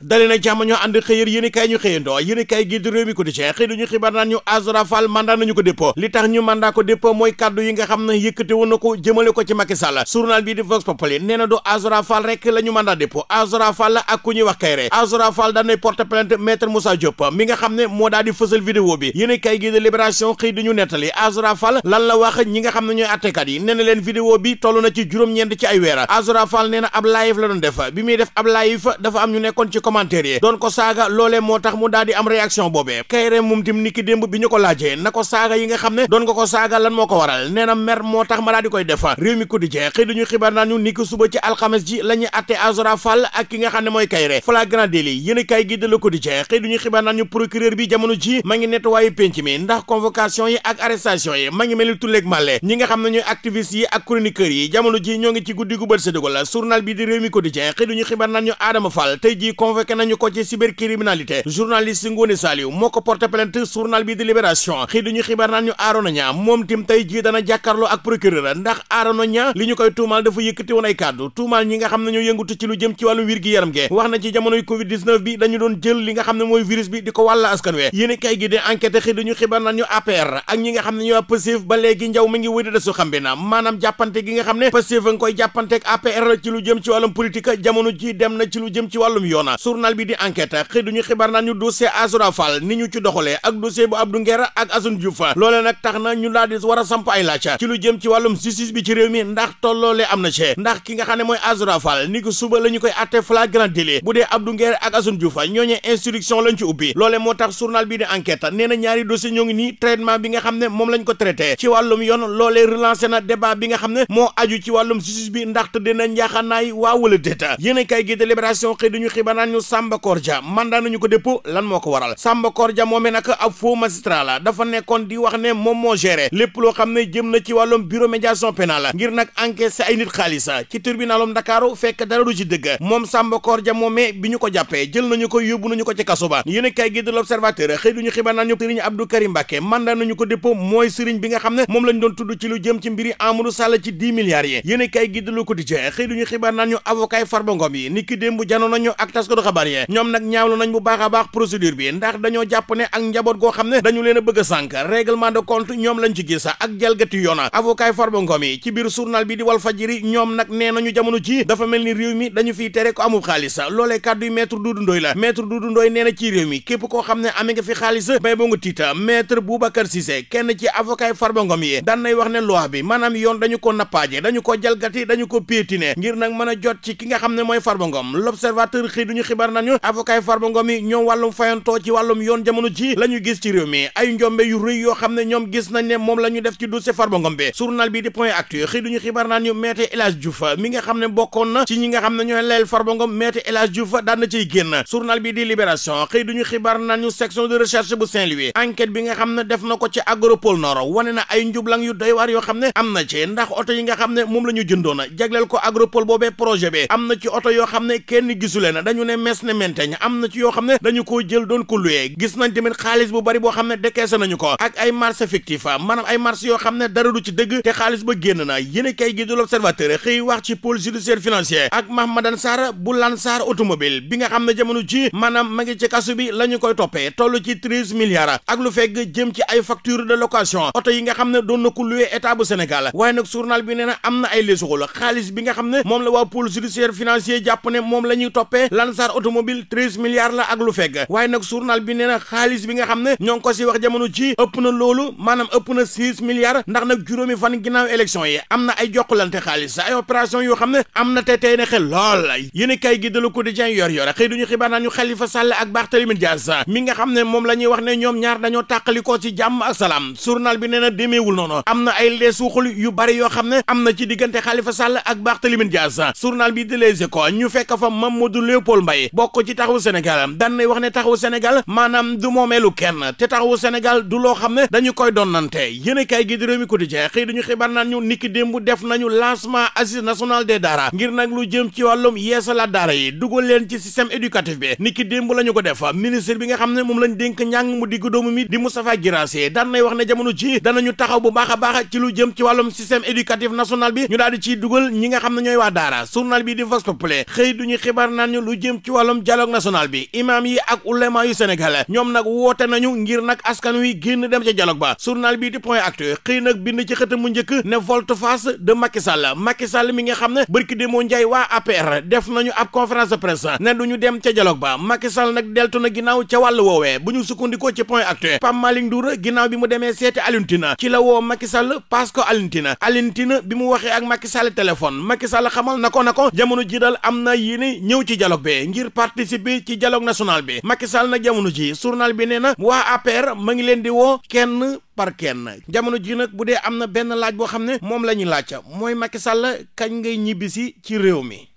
dali na jàmm ñoo ànd xëyër yéen kay ñu xëyandoo yéen kay gi di réew mi ko di cee xëy duñu xibaar naan ñu Azura Fall mandat nañu ko dépôt li tax ñu mandat ko dépôt mooy kaddu yi nga xam ne yëkkate woon na ko jëmale ko ci Macky Sall journal bi di Vox Populi nee na du Azura Fall rek la ñu mandat dépôt Azura Fall ak ku ñuy wax Kayre Azura Fall daan nay porte plainte maître Moussa Diop mi nga xam ne moo daal di fësal vidéo bi yéen kay gi de Libération xëy duñu nettali Azura Fall lan la wax ñi nga xam ne ñooy attekat yi nee na leen vidéo bi toll na ci juróom-ñeent ci ay weer Azura Fall nee na ab live la doon def bi muy def ab live dafa am ñu nekkoon ci commentaire yi doon ko saaga loolee moo tax mu daal di am réaction boobee Kayre moom tim niki démb bi ñu ko laajee na ko saaga yi nga xam ne doon nga ko saaga lan moo ko waral nee na mer moo tax ma daal di koy def réew mi quotidien xëy duñu xibaar naa ñu niki suba ci alxames ji la ñuy atte Azura Fall ak ki nga xam ne mooy Kayre flagrant délit yéen kay gi de Le Quotidien xëy duñu xibaar naa ñu procureur bi jamono ji ma ngi nettoyé penc mi ndax convocation yi ak arrestation yi ma ngi mel ni tulleeg màlle ñi nga xam ne ñooy activistes yi ak chroniqueurs yi jamono ji ñoo ngi ci guddi gu bët séddugo la journal bi di réew mi quotidien xëy duñu xibaar naa ñu Adama Fall tey jii convoqué nañu ko ci cybercriminalité journaliste Ngoné Saliou moo ko porté plainte journal bi di Libération xëy duñu xibaar naan ñu Arona Niang moom tim tey jii dana jàkkaarloo ak procureur ndax Arona Niang li ñu koy tuumaal dafa yëkkati woon ay kàddu tuumaal ñi nga xam ne ñoo yëngutu ci lu jëm ci wàllu wér gi yaram ge wax na ci jamonoy Covid-19 bi dañu doon jël li nga xam ne mooy virus bi di ko wàll askan we yéen kay gi di enquête xëy duñu xibaar naan ñu APR ak ñi nga xam ne ñoo Pastef ba léegi njaw mi ngi wëy de su xam bi na maanaam jàppante gi nga xam ne Pastef a ngi koy jàppanteeg APR ci lu jëm ci wàllum politique jamono ji dem na ci lu jëm ci wàllum yoona journal bi di enquête xëy duñu xibaar naan ñu dossier Azura Fall ni ñu ci doxalee ak dossier bu Abdou Nguer ak Assane Diouf loolee nag tax na ñu daal di war a samp ay laaj ci lu jëm ci wàllum justice bi ci réew mi ndax tolloole am na ci ndax ki nga xam ne mooy Azura Fall ni ko suba la ñu koy atte flagrant délit bu dee Abdou Nguer ak Assane Diouf ñooñee instruction lañ ci ubbi loolee moo tax journal bi di enquête nee na ñaari dossier ñoo ngi nii traitement bi nga xam ne moom lañ ko traité ci wàllum yoon loolee relancé na débat bi nga xam ne moo aju ci wàllum justice bi ndax tëddee na njaaxanaay waa wala déeta yéen a kay gi de Libération xëy duñu xibaar naan ñu Samba Kordia mandat nañu ko dépôt lan moo ko waral Samba Kordia moomee nag ab faux magistrat la dafa nekkoon di wax ne moom moo géré lépp loo xam ne jëm na ci wàllum bureau médiation pénale ngir nag encaissé ay nit xaalis ci tribunalum Ndakaaru fekk dara du ci dëgg moom Samba Kordia moomee bi ñu ko jàppee jël nañu ko yóbbu nañu ko ci kaso ba yéen a kay gi de L'Observateur xëy duñu xibaar naan ñu Serigne Abdou Karim Mbacké mandat nañu ko dépôt mooy Serigne bi nga xam ne moom lañ doon tudd ci lu jëm ci mbiri Amadou Sall ci 10 milliards yi yéen a kay gi de Le Quotidien xëy duñu xibaar naan ñu avocat yi Farba Ngom yi niki démb janoo nañu ak taskatu xabaar yi ñoom nag ñaawlu nañ bu baax a baax procédure bi ndax dañoo jàpp ne ak njaboot goo xam ne dañu leen a bëgg a sànk règlement de compte ñoom lañ ci gis ak jalgati yoona avocat yi Farba Ngom yi ci biir journal bi di Walfadjri ñoom nag nee nañu jamono ji dafa mel ni réew mi dañu fiy tere ko amul xaalis loolee kàddu yi maître Doudou Ndoye la maître Doudou Ndoye nee na ci réew mi képp koo xam ne amee nga fi xaalis bay boo nga tiita maître Boubacar Cissé kenn ci avocat yi Farba Ngom yi daan nay wax ne loi bi maanaam yoon dañu ko nappaaje dañu ko jalgati dañu ko piétiner ngir nag mën a jot ci ki nga xam ne mooy Farba Ngom L'Observateur xëy duñu xibaar nañu avocat yi Farba Ngom yi ñoom wàllum fayantoo ci wàllum yoon jamono ji la ñu gis ci réew mi ay njombe yu rëy yoo xam ne ñoom gis nañ ne moom la ñu def ci dossier Farba Ngom bi journal bi di Point Actu xëy duñu xibaar naan ñu Maître El Hadji Diouf mi nga xam ne bokkoon na ci ñi nga xam ne ñooy leel Farba Ngom Maître El Hadji Diouf daan na ciy génn journal bi di Libération xëy duñu xibaar naan ñu section de recherche bu Saint-Louis enquête bi nga xam ne def na ko ci Agropole Nord wane na ay njublang yu doy waar yoo xam ne am na ci ndax oto yi nga xam ne moom la ñu jëndoon jagleel ko Agropole boobee projet bi am na ci oto yoo xam ne kenn gisuleen dañu ne mes ne menteñ am na ci yoo xam ne dañu koo jël doon ko luyee gis nañ tamit xaalis bu bari boo xam ne décaissé nañu ko ak ay marché fictif maanaam ay marché yoo xam ne dara du ci dëgg te xaalis ba génn na yéen kay gi de L'Observateur xëy wax ci pôle judiciaire financier ak Mahmadan Sarr bu Lansar automobile bi nga xam ne jamono ji maanaam ma ngi ci kasu bi la ñu koy toppee toll ci 13 milliards ak lu fekk jëm ci ay facture de location oto yi nga xam ne doon na ko loué état bu Sénégal waaye nag journal bi nee na am na ay lesuxul xaalis bi nga xam ne moom la waa pôle judiciaire financier jàpp ne moom la ñuy toppee Lansar automobile 13 milliards la ak lu fekk waaye nag journal bi nee na xaalis bi nga xam ne ñoo ngi ko si wax jamono ji ëpp na loolu maanaam ëpp na 6 milliards ndax nag juróomi fan ginnaaw élection yi am na ay jokkalante xaalis ay opération yoo xam ne am na te tey ne xel lool yéen kay gi de Le Quotidien yor xëy duñu xibaar naan ñu Khalifa Sall ak Barthélémy Dias mi nga xam ne moom la ñuy wax ne ñoom ñaar dañoo tàqalikoo ci jàmm ak salaam journal bi nee na demeewul noonu am na ay lees waxul yu bari yoo xam ne am na ci diggante Khalifa Sall ak Barthélémy Dias journal bi di Les Échos ñu fekk fa Mamadou Léopold Mbaye bokk ci taxawu Sénégal daan nay wax ne taxawu Sénégal maanaam du moomeelu kenn te taxawu Sénégal du loo xam ne dañu koy donnante yéen kay gi di Rewmi Quotidien xëy duñu xibaar naan ñu niki démb def nañu lancement assise nationale des daara ngir nag lu jëm ci wàllum yeesalaat daara yi dugal leen ci système éducatif bi niki démb la ñu ko def ministre bi nga xam ne moom lañ dénk njàng mu digg doomu mi di Moustapha Guirassy daan nay wax ne jamono ji danañu taxaw bu baax a baax ci lu jëm ci wàllum système éducatif national bi ñu daal di ciy dugal ñi nga xam ne ñooy waa daara journal bi di Vox Populi xëy duñu xibaar naan ñu lu jëm ci wàllum dialogue national bi imam yi ak ulema yu Sénégal ñoom nag woote nañu ngir nag askan wi génn dem ca dialogue ba journal bi di Point Actu xëy nag bind ci xëtam mu njëkk ne volte-face de Macky Sall mi nga xam ne barki démoo Njaay waa APR def nañu ab conférence de presse ne duñu dem ca dialogue ba Macky Sall nag deltu na ginnaaw ca wàllu woowee bu ñu sukkandikoo ci Point Actu Pape Malick Ndour ginnaaw bi mu demee seeti Alioune Tine ci la woo Macky Sall parce que Alioune Tine bi mu waxee ak Macky Sall téléphone Macky Sall xamal na ko jamono ji dal am na yéene ñëw ci dialogue bi ngir participer ci dialogue national bi Macky Sall nag jamono ji journal bi nee na waa APR ma ngi leen di woo kenn par kenn jamono ji nag bu dee am na benn laaj boo xam ne moom la ñuy laaj mooy Macky Sall kañ ngay ñibbisi ci réew mi